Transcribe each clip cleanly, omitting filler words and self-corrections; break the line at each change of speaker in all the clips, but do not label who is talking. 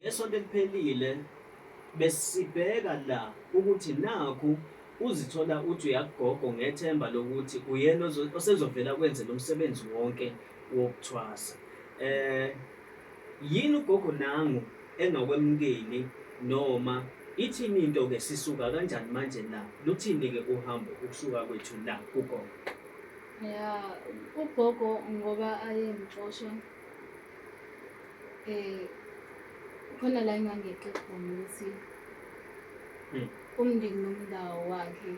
Ngesonto eliphelile besibheka la ukuthi nakhu uzithola uthi uyakugogo ngethemba lokuthi uyena osezovela kwenze lo msebenzi wonke wokuthwasa. Yini ugogo nangu engakwemukeli noma ithini into ke sisuka kanjani manje la luthini ke uhambo ukusuka kwethu la kugogo?
Ya, ugogo ngoba ayengixosha khona la engangeqe khona ukuthi umndeni nomndawo wakhe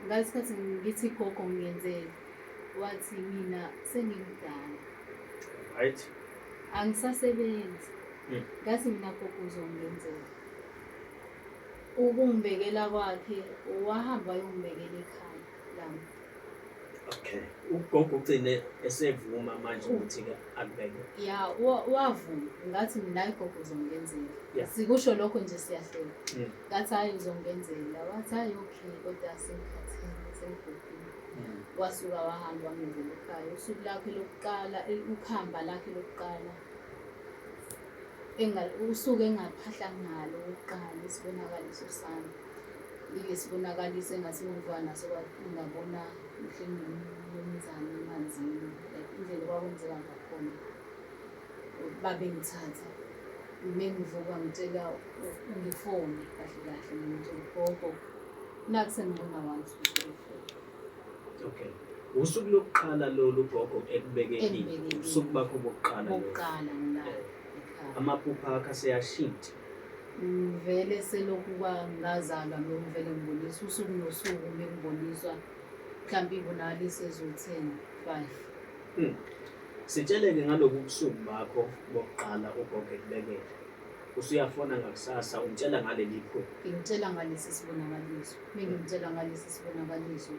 ngalesikhathi ngithi gogo ngiyenzele wathi mina sengimdala.
Right.
Angisasebenzi. Ngathi mina gogo uzongenzela. Ukungibekela kwakhe wahamba wayongibekela ekhaya lami.
Okay. Ugogo ugcine esevuma manje ukuthi-ke akubeke.
Ya, wavuma. Ngathi mina hayi gogo uzongenzela. Sikusho lokho nje siyahleka. Ngathi hhayi uzongenzela. Wathi hhayi okay kodwa sengikhathele sengigugile. Wasuka wahamba wangenzela ekhaya. Usuku lakhe lokuqala, ukhamba lakhe lokuqala usuku engaphahla ngalo okokuqala isibonakaliso sami. Ilesibonakaliso engathi ngivuka naso ngabona ngihleli nomnumzane emanzini like indlela okwakwenzeka ngakhona babengithatha mengivuka ngitshela ngifone kahle kahle ngimtshela gogo naku sengibona 1 2 3
4. Okay. Usuku lokuqala lolu gogo ekubekelile. Usuku bakho bokuqala.
Bokuqala ngila ekhaya.
Amaphupho akho aseyashintsha.
Vele selokhu ngazalwa ngivele ngiboniswa usuku nosuku mengiboniswa mhlawumbe ibonakaliso eziwu-10 5.
Sitsheleke ngalobu busuku bakho bokuqala ugogo ekubekele. Usuyafona ngakusasa umtshela ngaleli phupho.
Ngimtshela ngalesi sibonakaliso. Mengimtshela ngalesi sibonakaliso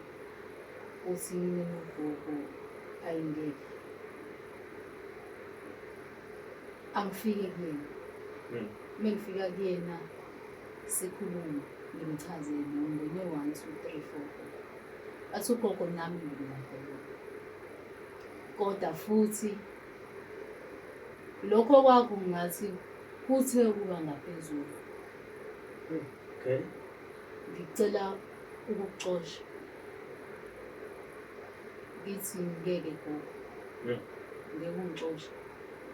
uthi mina ugogo ayingeke. Angifike kuyena. Mengifika kuyena sikhuluma ngimchazele ngibone 1 2 3 4. Athi ugogo nami ngilakho. Kodwa futhi lokho kwakho ngathi kuthe ukuba ngaphezulu.
Okay.
Ngicela ukukuxosha. Ngithi ngeke gogo. Ngeke ungixoshe.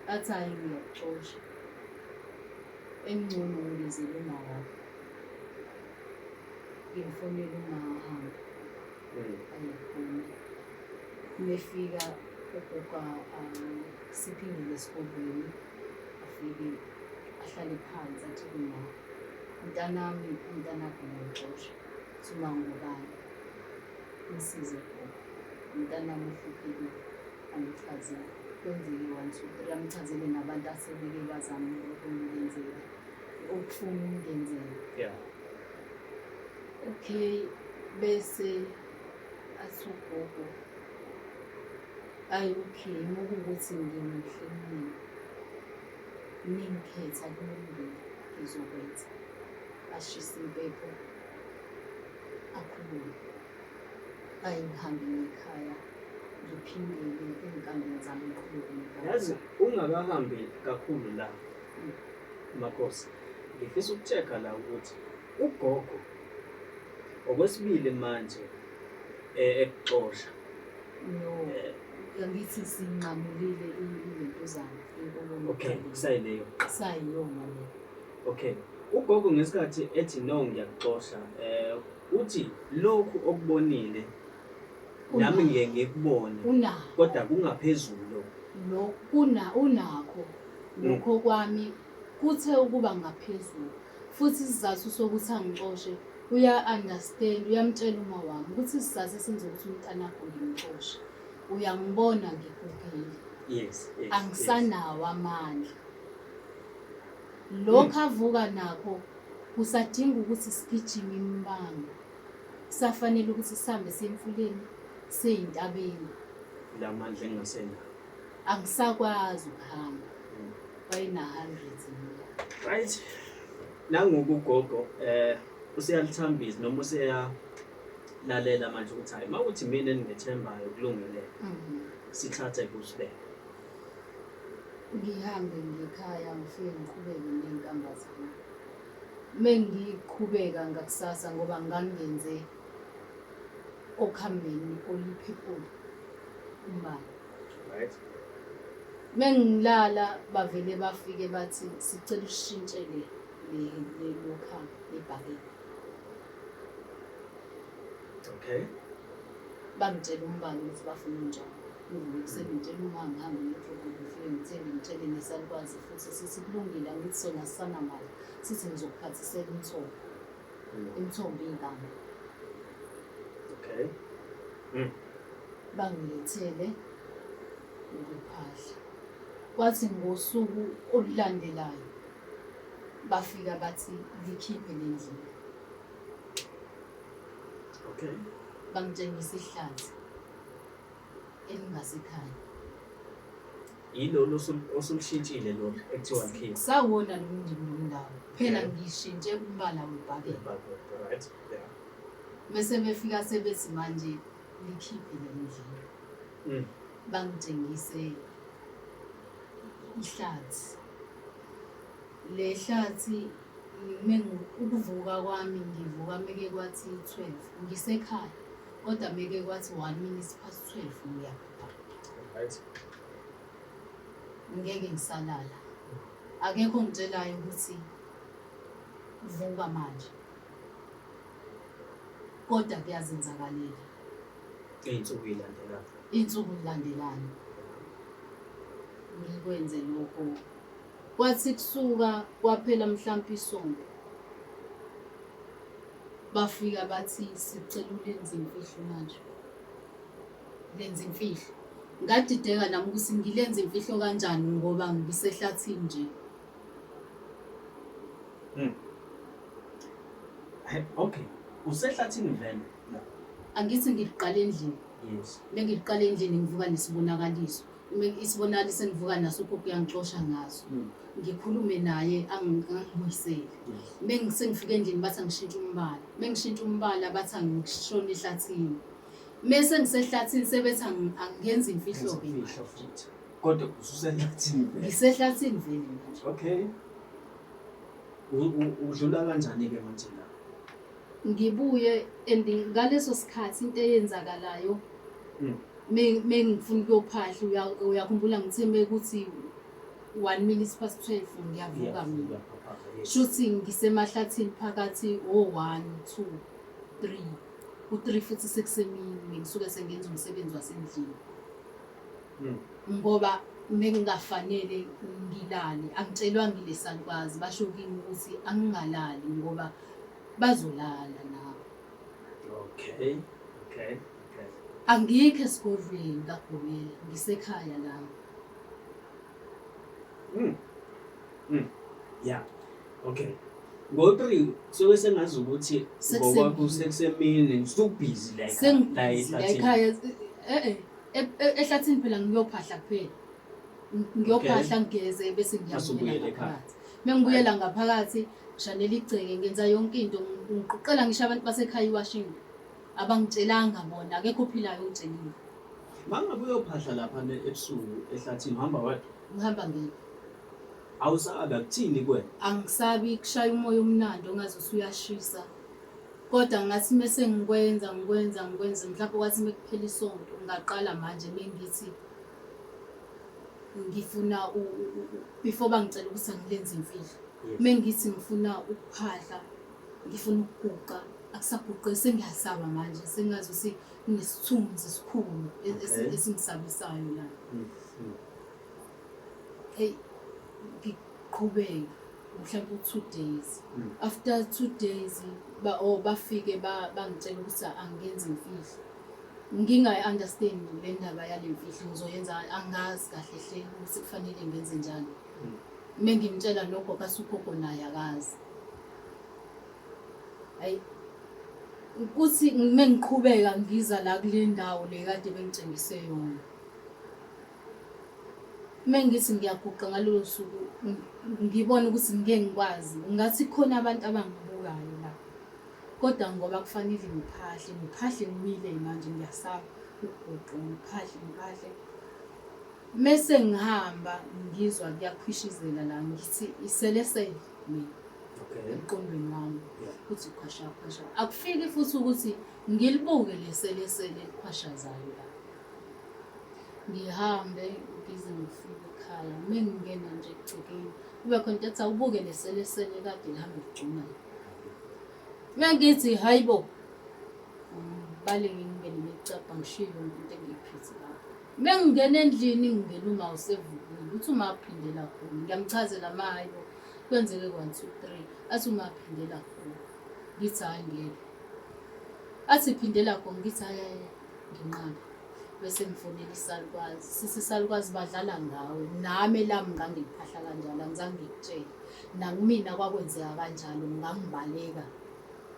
Athi hhayi ngiyakuxosha. Engcono ngibizele uma wakho. Ngimfonele uma ahambe. Ayekhona. Mefika ugogo siphindele esigodlweni afike ahlale phansi athi kuma mntanami umntanakho ngiyamxosha. Uthi uma ngubani? Ngisize gogo. Umntanami uhluphekile. Amchazele. Kwenzeke 1 2 3 amchazele nabantu asebeke bazama ukungenzela. Ukufuna ukungenzela. Okay, bese athi ugogo ayi okay ngokuthi ngimuhle kumina ningikhetha kulungile ngizokwenza. Ashise impepho akhulume. Ayi ngihambe ngekhaya ngiphindele ey'nkambeni zami ngiqhubeke ney'nkambi
Yazi
zami.
ungakahambi kakhulu la Makhosi, ngifisa uku-check-a la ukuthi ugogo okwesibili manje ekuxosha.
No, angithi sinqamulile ilentuzana inkulumo.
Okay, kusayileyo.
Kusayiyona le.
Okay. Ugogo ngesikhathi ethi no ngiyakuxosha, uthi lokhu okubonile nami ngiye ngikubone kodwa kungaphezulu lokhu.
Lo kuna unakho lokho kwami kuthe ukuba ngaphezulu futhi isizathu sokuthi angixoshe uya understand uyamtshela uma wami ukuthi isizathu esenza ukuthi umntanakho ngimxoshe uyangibona ngigugile.
Yes.
Angisanawo amandla. Lokho avuka nakho kusadinga ukuthi sigijime imibango. Kusafanele ukuthi sihambe siye emfuleni, siye entabeni.
La mandla engingasenawo.
Angisakwazi ukuhamba. Wayena hundreds eminyaka.
Right. Nangoku ugogo useyalithambisa noma useyalalela manje ukuthi hayi mawuthi mina eningethembayo kulungile. Sithathe kusibeke.
Ngihambe ngikhaya ngifike ngiqhubeke ney'nkambi. Ngathi mengiqhubeka ngakusasa ngoba ngangenze okhambeni oliphephula umbala.
Right.
Mengilala bavele bafike bathi sicela usishintshele le le lokhamba lebhakede.
Okay.
Bangitshela umbala ukuthi bafuna unjani. Ngivuke ekuseni ngitshela uma ngihambe ngiyodrobheni ngifike ngithenge ngitshele nesalukwazi futhi sithi kulungile angithi sona asisanamali sithi ngizokuphathisela imithombo. Imithombo iy'nkambi.
Okay.
Bangilethele ukuphahla. Kwathi ngosuku olulandelayo bafika bathi likhiphe le ndlela.
Okay.
Bangitshengisa ihlathi elingasekhaya.
Yilolu osulushintshile lolu ekuthiwa likhiphe.
Sawona lo mndeni nomndawo. Phela ngishintshe umbala webhakede.
Right. Yeah.
Bese befika sebethi manje likhiphe le ndlela. Bangitshengise ihlathi. Le hlathi ukuvuka kwami ngivuka meke kwathi 12 ngisekhaya kodwa meke kwathi 1 minute past 12 ngiyaphupha.
Right.
Ngeke ngisalala. Akekho ongitshelayo ukuthi vuka manje. Kodwa kuyazenzakalela.
Iy'nsuku ey'landelayo.
Iy'nsuku zilandelana. Ngikwenze lokho. Kwathi kusuka kwaphela mhlampe isonto. Bafika bathi sicela ulenze imfihlo manje. Lenze imfihlo. Ngadideka nami ukuthi ngilenze imfihlo kanjani ngoba ngisehlathini nje.
Okay. Usehlathini vele la.
Angithi ngiliqala endlini.
Yes.
Mengiliqala endlini ngivuka nesibonakaliso. Isibonakaliso engivuka naso ugogo uyangixosha ngaso. Ngikhulume naye angibuyisele. Mengifika endlini bathi angishintshe umbala. Mengishintsha umbala bathi angishone ehlathini. Mese ngisehlathini sebethi angenzi imfihlo-ke.
Imfihlo futhi. Kodwa ususehlathini vele.
Ngisehlathini vele manje.
Okay. Udlula kanjani-ke manje la?
Ngibuye and ngaleso sikhathi into eyenzakalayo mengifuna ukuyophahla uyakhumbula ngithe mekuthi 1 minute past 12 ngiyavuka mina. Shuthi ngisemahlathini phakathi o-1 2 3 u-3 futhi sekusemini ngisuke sengenza umsebenzi wasendlini. Ngoba mengingafanele ngilale angitshelwanga ilesalukwazi basho kimi ukuthi angingalali ngoba bazolala nabo.
Okay. Okay. Okay.
Angikho esigodlweni kaGobela ngisekhaya la.
Yeah. Okay. Ngo-3 kusuke sengazi ukuthi ngokwakho sekusemini usubhizi la
ekhaya. La ekhaya ehlathini phela ngiyophahla kuphela. Ngiyophahla ngigeze bese ngiyabuyela ngaphakathi. Mengibuyela ngaphakathi ngishanela igceke ngenza yonke into ngiqoqela ngisho abantu basekhaya iwashing. Abangitshelanga bona akekho ophilayo ongitshelile.
Mangabe uyophahla lapha ebusuku ehlathini uhamba wedwa?
Ngihamba ngedwa.
Awusabi akuthini kuwena?
Angisabi kushaya umoya omnandi ongaze usuyashisa. Kodwa ngathi mese ngikwenza ngikwenza ngikwenza mhlawumbe kwathi mekuphela isonto ngaqala manje mengithi ngifuna before bangicela ukuthi angilenze imfihlo. Mengithi ngifuna ukuphahla ngifuna ukuguqa akusaguqe sengiyasaba manje sengazi ukuthi kunesithunzi esikhulu esingisabisayo la. Hey ngiqhubeka mhlawumbe 2 days. After 2 days bafike bangitshela ukuthi angenzi imfihlo. Ngingayi-understand le ndaba yale mfihlo ngizoyenza angazi kahle hle ukuthi kufanele ngenze njani. Mengimtshela nogogo asugogo naye akazi. Hayi ukuthi mengiqhubeka ngiza la kule ndawo le kade bengitshengise yona. Mengithi ngiyaguqa ngalolo suku ngibona ukuthi ngeke ngikwazi ngathi khona abantu abangibukayo la. Kodwa ngoba kufanele ngiphahle ngiphahle ngimile manje ngiyasaba ukuguqa ngiphahle ngiphahle. Mese ngihamba ngizwa kuyakhwishizela la ngithi iselesele. Mina emqondweni wami kuthi khwasha khwasha, akufiki futhi ukuthi ngilibuke leselesele elikhwashazayo la. Ngihambe ngize ngifike ekhaya, uma ngingena nje egcekeni kube khona into ethi awubuke leselesele kade lihambe ligcuma. Uma ngithi hayi bo, ngibaleke ngingene ngicabha ngishiye yonke into engiyiphethe lapho. Uma ngingena endlini ngingena uma usevukile, uthi uma aphindela khona ngiyamchazela ma hayi bo kwenzeke 1 2 3, athi uma aphindela khona ngithi hhayi ngeke, athi phindela khona ngithi hhayi hhayi nginqabe. Bese ngifonela isalukwazi, sisi isalukwazi badlala ngawe, nami elami ngangiliphahla kanjalo angizange ngikutshele, nakumina kwakwenzeka kanjalo ngangibaleka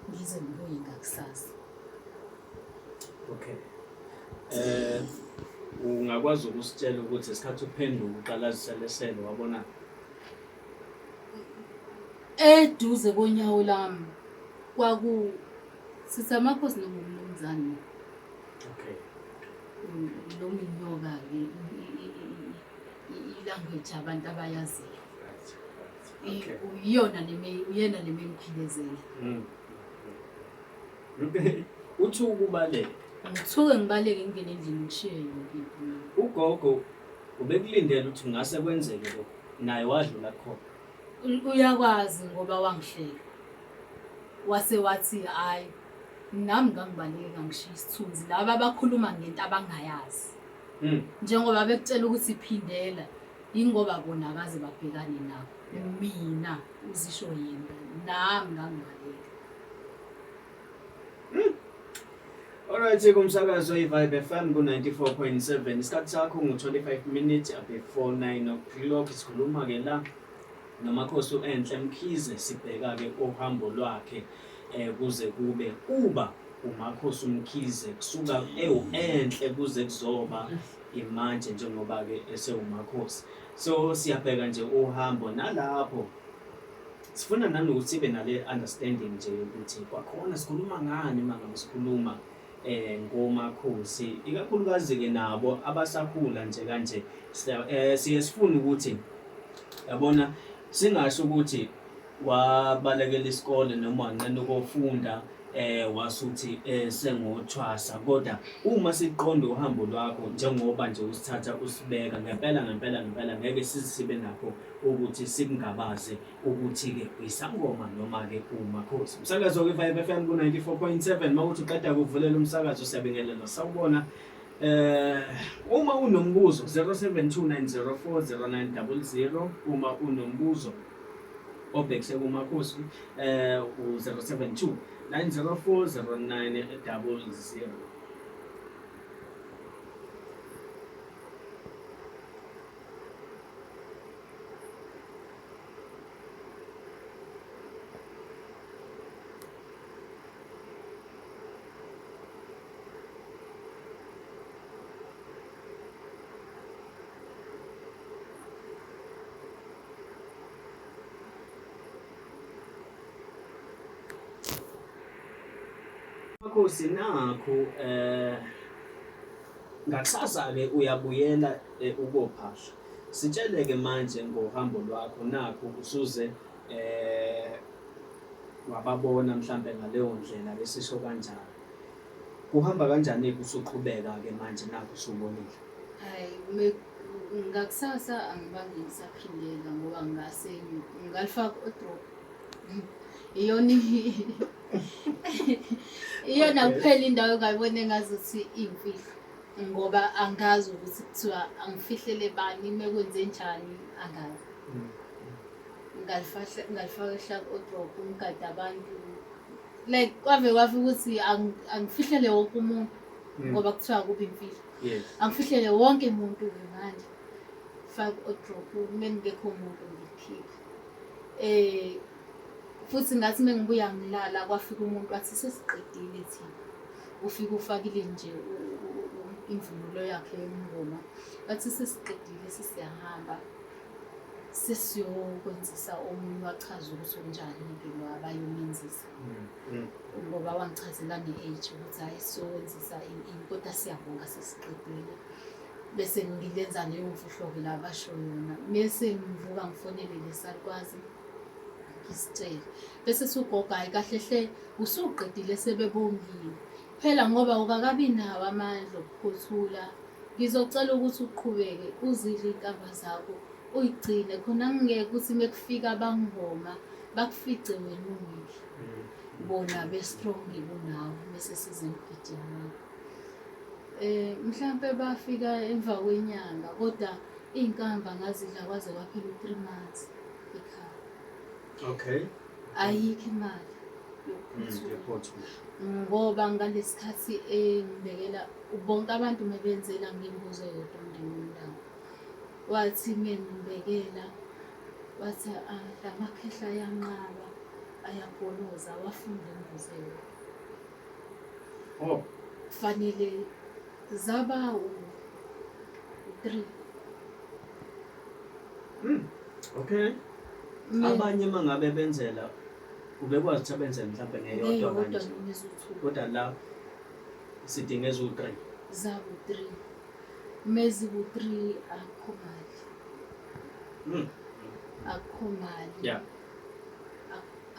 ngize ngibuye ngakusasa.
Okay. Ungakwazi ukusitshela ukuthi isikhathi uphenduka uqala ziselesele wabona
eduze konyawo lami kwaku sithi amakhosi noma umnumzane.
Okay.
Noma inyoka-ke i-language abantu abayaziyo.
Okay.
Uyona neme uyena nememphilezela.
Okay. Uthi ukubaleka.
Ngithuke ngibaleke ngingene endlini ngishiye yonke into.
Ugogo ubekulindele ukuthi kungase kwenzeke lokho, naye wadlula khona.
Uyakwazi ngoba wangihleka. Wase wathi hayi nami ngangibaleka ngishiya isithunzi laba abakhuluma ngento abangayazi. Njengoba bekutshela ukuthi phindela ingoba bona akaze babhekane nakho. Mina uzisho yena nami ngangibaleka.
Alright, kumsakazo i-Vibe FM ku-94.7 isikhathi sakho ngu-25 minutes before 9 o'clock. Sikhuluma ke la noMakhosi u-Enhle Mkhize, sibheka ke uhambo lwakhe kuze kube kuba uMakhosi uMkhize, kusuka ewu-Enhle kuze kuzoba imanje njengoba ke esewuMakhosi. So siyabheka nje uhambo, nalapho sifuna nanokuthi sibe nale understanding nje ukuthi kwakhona sikhuluma ngani uma ngabe sikhuluma ngomakhosi, ikakhulukazi ke nabo abasakhula nje kanje. Siye sifune ukuthi yabona singasho ukuthi wabalekela isikole noma wanqena ukufunda wasuthi sengothwasa, kodwa uma siqonda uhambo lwakho njengoba nje usithatha usibeka ngempela ngempela ngempela ngeke sizibe nakho ukuthi sikungabaze ukuthi-ke uyisangoma noma-ke umakhosi. Umsakazo ke-Vibe FM ku-94.7, mawuthi uqeda kuvulela umsakazo siyabingelela sawubona. Uma unombuzo 0729040900, uma unombuzo obhekise kumakhosi u-072 904 0900. Makhosi nakhu ngakusasa ke uyabuyela ukophahla. Sitsheleke manje ngohambo lwakho, nakhu usuze wababona mhlambe ngaleyo ndlela besisho kanjalo. Kuhamba kanjani usuqhubeka ke manje nakhu usubonile?
Hayi, ngakusasa angibange ngisaphindela ngoba ngase ngalifaka odrop. Iyona iyona kuphela indawo engayibona engazuthi iyimfihlo, ngoba angazi ukuthi kuthiwa angifihlele bani mekwenze njani, angazi. Ngalifaka odrop ngigade abantu, like kwave kwafika ukuthi angifihlele wonke umuntu ngoba kuthiwa kuba imfihlo. Angifihlele wonke umuntu ke manje, faka odrop mengekho umuntu ngikhiphe. Futhi ngathi mengibuya ngilala kwafika umuntu wathi sesiqedile thina. Ufika ufakile nje imvunulo yakhe yomngoma, bathi sesiqedile sesiyahamba sesiyokwenzisa omunye. Wachaza ukuthi unjani-ke lo abayomenzisa, ngoba wangichazela nge-age ukuthi hhayi siyokwenzisa ini, kodwa siyabonga sesiqedile. Bese ngilenza leyo mfihlo-ke la basho yona. Mese ngivuka ngifonele le salukwazi, Isitshele. Bese sugogo hhayi kahle hle usuqedile sebebongile. Phela ngoba ukakabi nawo amandla okuphothula, ngizocela ukuthi uqhubeke uzidle iy'nkamba zakho uyigcine khona kungeke ukuthi mekufika abangoma bakufice wena uweak. Bona be-strong kunawe bese siza emgidini wakho. Mhlampe bafika emva kwenyanga kodwa iy'nkamba ngazidla kwaze kwaphela u-3 months ekhaya.
Okay.
Ayikho imali
yokuphothula.
Ngoba ngalesikhathi engibekela bonke abantu mebenzela ngimbuzo eyodwa umndeni womndawo. Wathi mengibekela wathi ah, lamakhehla ayanqaba ayagoloza awafuni imbuzo eyodwa.
Oh.
Kufanele zaba u-3.
Okay. Abanye mangabe benzela ubekwazi ukuthi abenzele mhlawumbe ngeyodwa
Ngeyodwa
kanje.
noma eziwu-2.
Kodwa la sidinga eziwu-3.
Zabu-3. Meziwu-3 akukho mali. Akukho mali.
Yeah.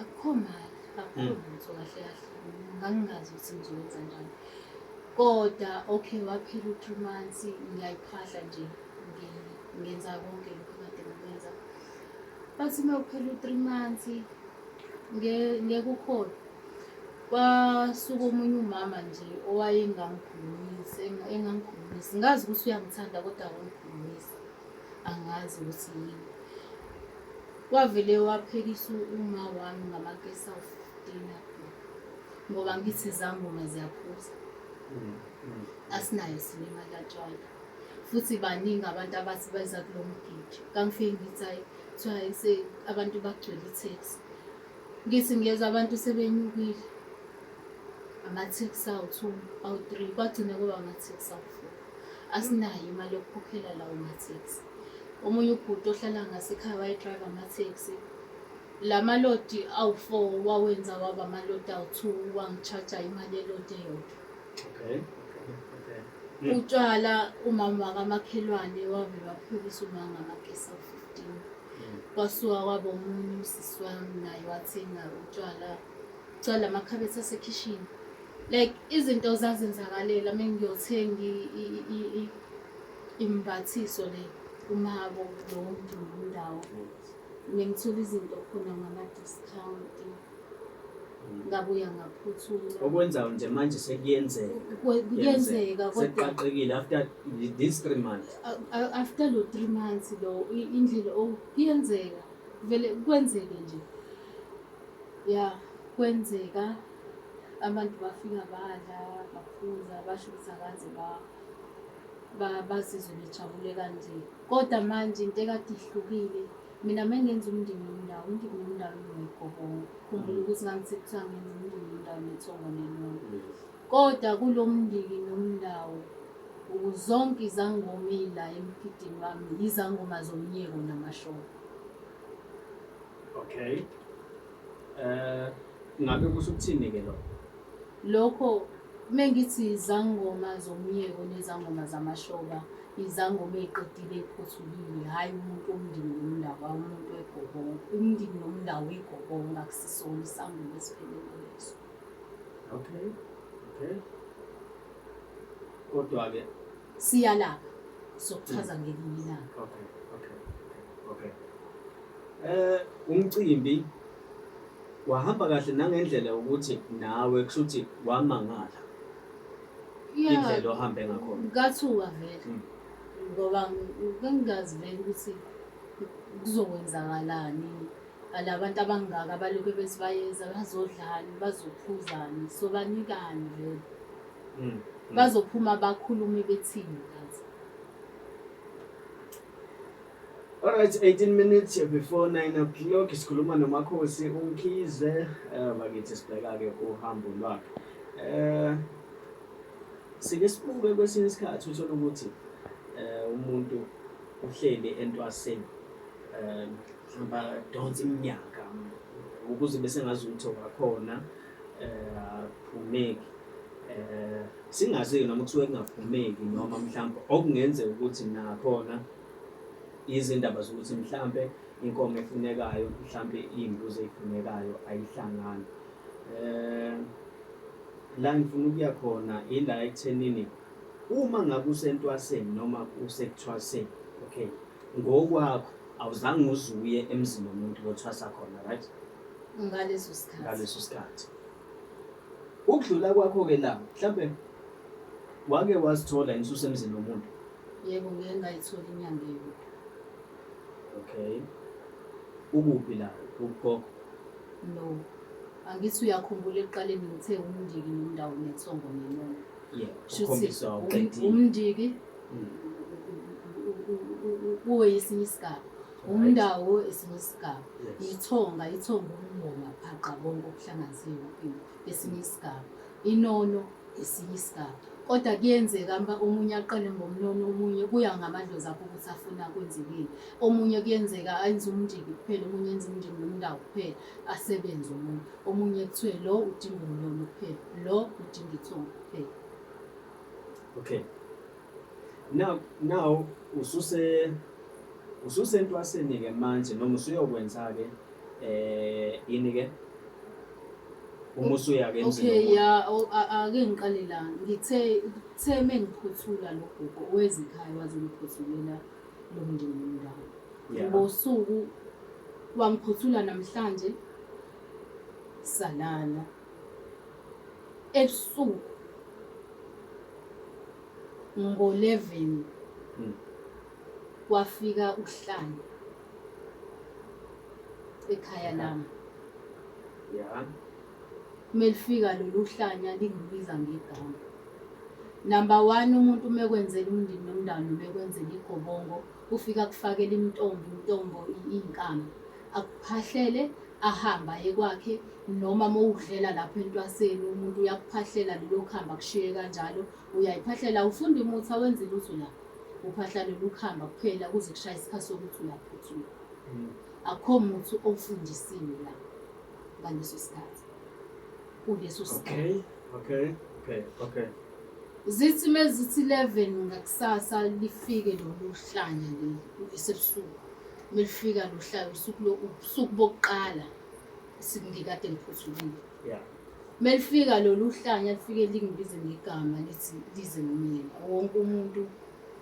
Akukho mali. Akukho lutho kahle kahle. Ngangingazi ukuthi ngizokwenza njani. Kodwa okay waphela u-3 months ngiyayiphahla nje ngenza konke lokhu kade ngikwenza. Bathi uma kuphela u-3 months ngeke ukhona. Kwasuka omunye umama nje owayengangikhulumisi, engangikhulumisi. Ngazi ukuthi uyangithanda kodwa akangikhulumisi. Angazi ukuthi yini. Wavele waphekisa uma wami ngamakesi awu-15 ngoba ngithi izangoma ziyaphuza. Asinayo sina imali yatshwala. Futhi baningi abantu abathi beza kulo mgidi. Kangifike ngithi hayi, kuthiwa abantu bagcwele i-taxi. Ngithi ngiyeza abantu sebenyukile. Ama-taxi awu-2, awu-3, kwagcina kuba ama-taxi awu-4. Asinayo imali yokukhokhela lawo ma-taxi. Omunye ubhuti ohlala ngasekhaya wayedrayiva ama-taxi. La malodi awu-4 wawenza waba amalodi awu-2, wangi-charge imali yelodi eyodwa.
Okay.
Utshwala umama wakamakhelwane wave waphekisa uma ngamakesi awu-15. Kwasuka kwaba omunye usisi wami naye wathenga utshwala, utshwala amakhabethe asekhishini. Like izinto zazenzakalela uma ngiyothenga imbathiso le umabo lowo muntu nomndawo. Ngithola izinto khona ngama-discount. Ngabuya ngaphuthula.
Okwenzayo nje manje sekuyenzeka.
Kuyenzeka kodwa
Sekuqaqekile after these 3 months.
After lo 3 months lo indlela kuyenzeka vele kwenzeke nje. Yeah, kwenzeka abantu bafika badla baphuza basho ukuthi akaze bazizwe bejabule kanje. Kodwa manje into ekade ihlukile mina mengenza umndeni nomndawo, umndeni nomndawo ngiyigobongo. Khumbula ukuthi ngangithi kuthiwa ngenza umndeni nomndawo nethongo nelongo. Kodwa kulo mndeni nomndawo zonke izangoma la emgidini wami izangoma zomnyeko namashoba.
Okay. Ngabe kusho ukuthini ke lokho?
Lokho mengithi izangoma zomnyeko nezangoma zamashoba, izangoma eziqedile ephothulile, hayi umuntu omndeni nomndawo, umuntu wegobongo. Umndeni nomndawo igobongo akusisona isangoma esiphelele leso.
Okay. Okay. Kodwa ke
siyalapha sokuchaza ngelinye ilanga.
Okay, okay, okay. Umcimbi wahamba kahle nangendlela ukuthi nawe kushuthi wamangala. Indlela ohambe ngakhona.
Ngathuka vele. Ngoba ngingazi vele ukuthi kuzokwenzakalani. Alabantu abangaka abalokhu bethi bayeza bazodlani, bazophuzani, so banikani vele. Bazophuma bakhulume bethini ngathi.
Alright, 18 minutes before 9 o'clock sikhuluma noMakhosi uMkhize, bakithi sibheka ke uhambo lwakhe. Sike sibuke kwesinye isikhathi uthola ukuthi umuntu uhleli entwaseni mhlawumbe adonse iminyaka ukuze bese ngazi ukuthi wakhona aphumeki. Singazi noma kusuke kungaphumeki noma mhlawumbe okungenzeka ukuthi nakhona izindaba zokuthi mhlambe Inkomo efunekayo mhlampe iy'mbuzi ey'funekayo ayihlangani. La ngifuna ukuya khona ila ekuthenini uma ngabe usentwaseni noma usekuthwaseni, okay, ngokwakho awuzange uze uye emzini womuntu uyothwasa khona, right?
Ngaleso sikhathi.
Ngaleso sikhathi. Ukudlula kwakho-ke la, mhlampe wake wazithola yini ususemzini womuntu?
Yebo, ngike ngayithola inyanga eyodwa.
Okay. Ukuphi la? Ukugogo?
No. Angithi uyakhumbula ekuqaleni ngithe umndiki nomndawo nethongo nenono.
Yeah.
Shuthi
Ukhombisa uqedile.
Umndiki uwesinye isigaba. Umndawo esinye isigaba. Ithonga, ithonga ukungoma phaqa konke okuhlanganisiwe impilo esinye isigaba. Inono esinye isigaba. Kodwa kuyenzeka omunye aqale ngomnono omunye kuya ngamadlozi akho ukuthi afuna kwenzekeni. Omunye kuyenzeka enze umndiki kuphela, omunye enze umndiki nomndawo kuphela, asebenze omunye. Omunye kuthiwe lo udinga umnono kuphela, lo udinga ithongo kuphela.
Okay. Now ususentwaseni-ke manje noma usuyokwenza-ke yini-ke? Uma usuya-ke emzini
Okay,
womuntu.
ya, ake ngiqale la. Ngithe kuthe mengiphothula lo gogo oweza ekhaya wazongiphothulela lo mndeni womndana. Ngosuku wangiphothula namhlanje salala. Ebusuku ngo-11 kwafika uhlanya ekhaya lami. Melifika lolu hlanya lingibiza ngegama. Number 1, umuntu uma ekwenzela umndeni nomndani noma ekwenzela igobongo, ufika akufakele imitombo, iy'nkamba, akuphahlele ahambe aye kwakhe, noma uma udlela lapho entwaseni umuntu uyakuphahlela lelo khamba akushiye kanjalo, uyayiphahlela, awufundi muthi, awenzi lutho la, uphahla lolu khamba kuphela kuze kushaye isikhathi sokuthi uyaphuthuma. Akukho muthi ofundisiwe la ngaleso sikhathi, kuleso sikhathi. Zithi mezithi 11 ngakusasa lifike lolu hlanya leli esebusuku. Melifika lo hlanya usuku lo ubusuku bokuqala singikade ngiphuthumile. Melifika lolu hlanya lifike lingibize ngegama lithi lize kumina. Wonke umuntu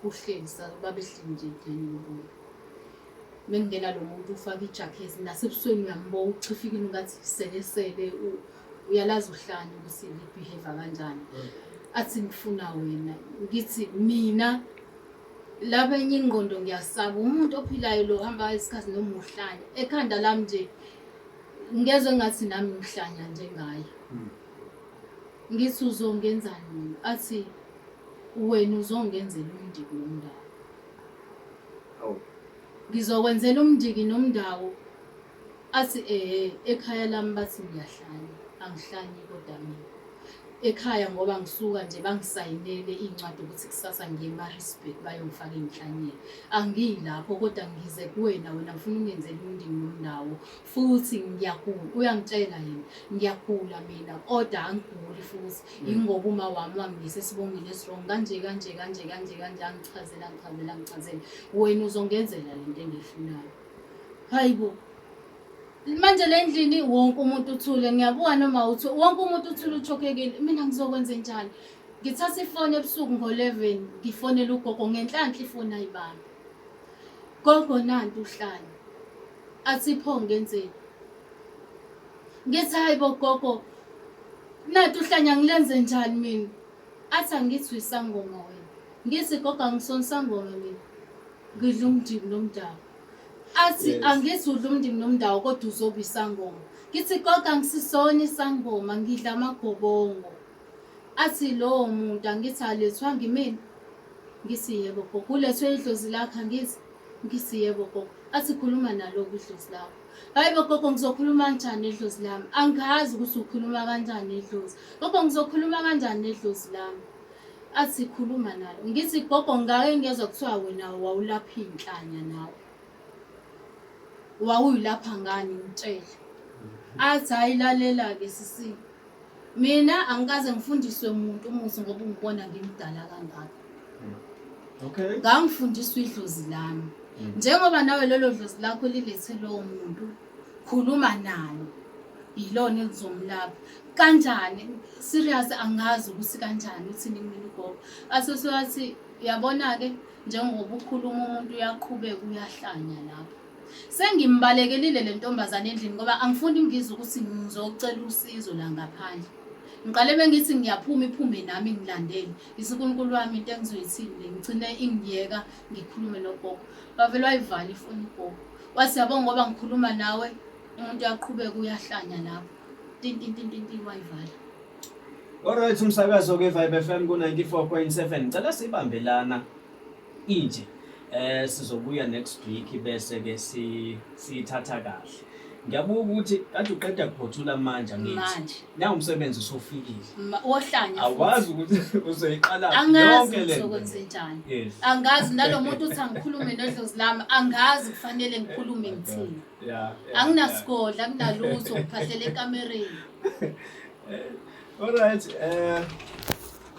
uhleli babehleli nje endlini yobuya. Mengingena lo muntu ufaka ijacket nasebusweni uyambona uchifikile ngathi selesele uyalazi uhlanya ukuthi libehave kanjani. Athi ngifuna wena, ngithi mina laba enye ingqondo ngiyasaba umuntu ophilayo lo hamba isikhathi noma uhlanya ekhanda lami nje ngezwe ngathi nami ngihlanya njengaye. Ngithi uzongenzani mina? Athi wena uzongenzela umndiki nomndawo. Ngizokwenzela umndiki nomndawo. Athi ekhaya lami bathi ngiyahlanya, angihlanyi kodwa mina. Ekhaya ngoba ngisuka nje bangisayinele iy'ncwadi ukuthi kusasa ngiye eMaritzburg bayongifaka ey'nhlanyeni. Angiyi lapho kodwa ngize kuwena, wena ngifuna ungenzele umndeni nomndawo. Futhi ngiyagula, uyangitshela yena, ngiyagula mina kodwa angiguli futhi. Yingoba uma wami wangiyisa esibongweni esirong kanje kanje kanje kanje kanje, angichazela angichazela angichazela. Wena uzongenzela lento engiyifunayo. Hayibo. Manje le ndlini wonke umuntu uthule, ngiyabuka noma uthi wonke umuntu uthule uchokhekile. Mina ngizokwenza njani? Ngithatha ifoni ebusuku ngo-11 ngifonela ugogo ngenhlanhla ifoni ayibambi. Gogo nanti uhlanya. Athi pho ngenzeni? Ngithi hayibo gogo, nanti uhlanya ngilenze njani mina? Athi angithi uyisangoma wena. Ngithi gogo angisona isangoma mina. Ngidla umndiki nomdawo. Athi angithi udla umndiki nomdawo kodwa uzoba isangoma. Ngithi gogo angisisona isangoma, ngidla amagobongo. Athi lowo muntu angithi alethwanga imina. Ngithi yebo gogo, ulethwe idlozi lakho angithi? Ngithi yebo gogo. Athi khuluma nalo idlozi lakho. Hayi bo gogo, ngizokhuluma kanjani nedlozi lami? Angazi ukuthi ukhuluma kanjani nedlozi. Gogo ngizokhuluma kanjani nedlozi lami? Athi khuluma nalo. Ngithi gogo ngake ngezwa kuthiwa wena wawulapha iy'nhlanya nawe. Wawuyilapha ngani ngitshele. Athi hayi lalela-ke sisi. Mina angikaze ngifundiswe umuntu umuthi ngoba ungibona ngimdala kangaka. Ngangifundiswa idlozi lami. Njengoba nawe lelo dlozi lakho lilethe lowo muntu, khuluma nalo, yilona elizomlapha. Kanjani? Serious, angazi ukuthi kanjani, uthini kumina ugogo. Asesewathi uyabona-ke njengoba ukhuluma umuntu uyaqhubeka uyahlanya lapho. Sengimbalekelile le ntombazane endlini ngoba angifuni ngizwe ukuthi ngizocela usizo la ngaphandle. Ngiqale bengithi ngiyaphuma iphume nami ngilandele. Ngithi uNkulunkulu wami into engizoyithini le, ngigcine ingiyeka ngikhulume nogogo. Bavele wayivala ifoni ugogo. Wathi yabo ngoba ngikhuluma nawe umuntu uyaqhubeka uyahlanya lapho. Tintintintinti wayivala.
Alright, umsakazo ke Vibe FM ku 94.7. Ngicela sibambe lana inje. Sizobuya next week bese ke si siyithatha kahle. Ngiyabuka ukuthi kade uqeda kuphothula manje angithi.
Manje.
Nawu umsebenzi usufikile.
Wohlanya futhi.
Awazi ukuthi uzoyiqala
Angazi
yonke le nto.
ngizokwenzenjani.
Yes.
Angazi nalo muntu uthi angikhulume nodlozi lami, angazi kufanele ngikhulume ngithini.
Yeah.
Anginasigodla, anginalutho, ngiphahlela ekamereni.
Alright,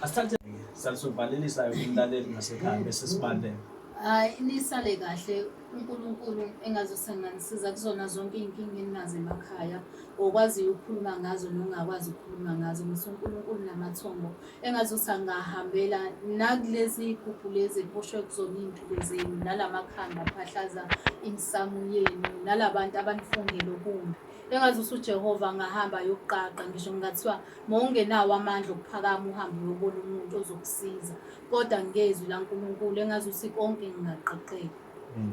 asithathe salisovalelisa umlaleli ngasekhaya bese sibaleka.
Hayi, nisale kahle, uNkulunkulu engazosenganisiza kuzona zonke iy'nkinga eninazo emakhaya, okwaziyo ukukhuluma ngazo nongakwazi ukukhuluma ngazo. Ngithi uNkulunkulu namathongo engazuthi angahambela nakulezi iy'gubhu lezi ekuboshwe kuzona iy'mpilo zenu, nalamakhanda aphahlaza imisamo yenu, nalabantu abanifungela okumbi. Engazuthi uJehova angahamba ayokuqaqa, ngisho kungathiwa mawungenawo amandla okuphakama uhambe uyobona umuntu ozokusiza, kodwa ngezwi laNkulunkulu engazuthi konke ngingaqaqeka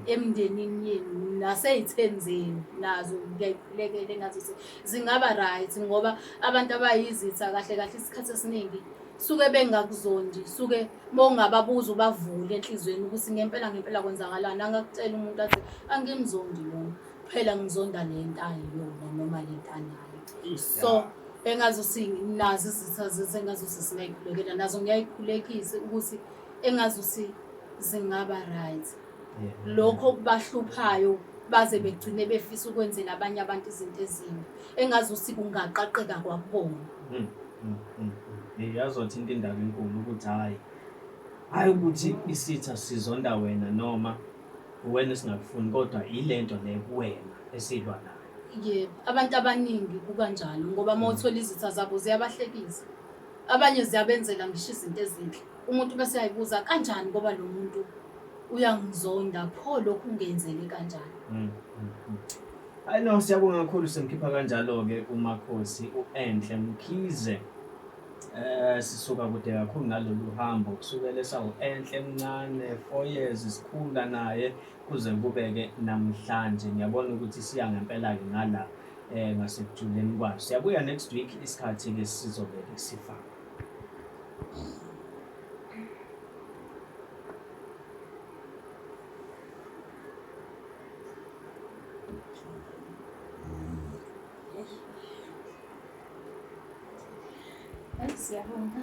emndenini yenu nasey'theni zenu nazo ngiyayikhulekela engazuthi zingaba right, ngoba abantu abayizitha kahle kahle isikhathi esiningi suke bengakuzondi, suke mawungababuza ubavule enhliziyweni ukuthi ngempela ngempela kwenzakalani. Angakutshela umuntu athi angimzondi lona, phela ngizonda le nto ayiyona noma le nto anayo. So engazuthi nazo izitha zethu engazuthi singayikhulekela nazo, ngiyayikhulekisa ukuthi engazuthi zingaba right. Lokho okubahluphayo baze begcine befisa ukwenzela abanye abantu izinto ezimbi, engazuthi kungaqaqeka kwakubona.
Yazothinta indaba enkulu ukuthi hhayi hhayi ukuthi isitha sizonda wena noma wena esingakufuni, kodwa ilento le kuwena esilwa nayo.
Yebo, abantu abaningi kukanjalo, ngoba uma uthola izitha zabo ziyabahlekisa, abanye ziyabenzela ngisho izinto ezinhle. Umuntu bese uyayibuza kanjani ngoba lo muntu uyangizonda, pho lokhu ungenzele kanjani?
Hayi no, siyabonga kakhulu, simkhipha kanjalo-ke uMakhosi u-Enhle Mkhize. Sisuka kude kakhulu ngalolu hambo, kusukela esawu-Enhle emncane, 4 years sikhula naye kuze kube-ke namhlanje. Ngiyabona ukuthi siya ngempela-ke ngala ngasekujuleni kwayo. Siyabuya next week, isikhathi-ke sizobe-ke sifana.
Siyabonga.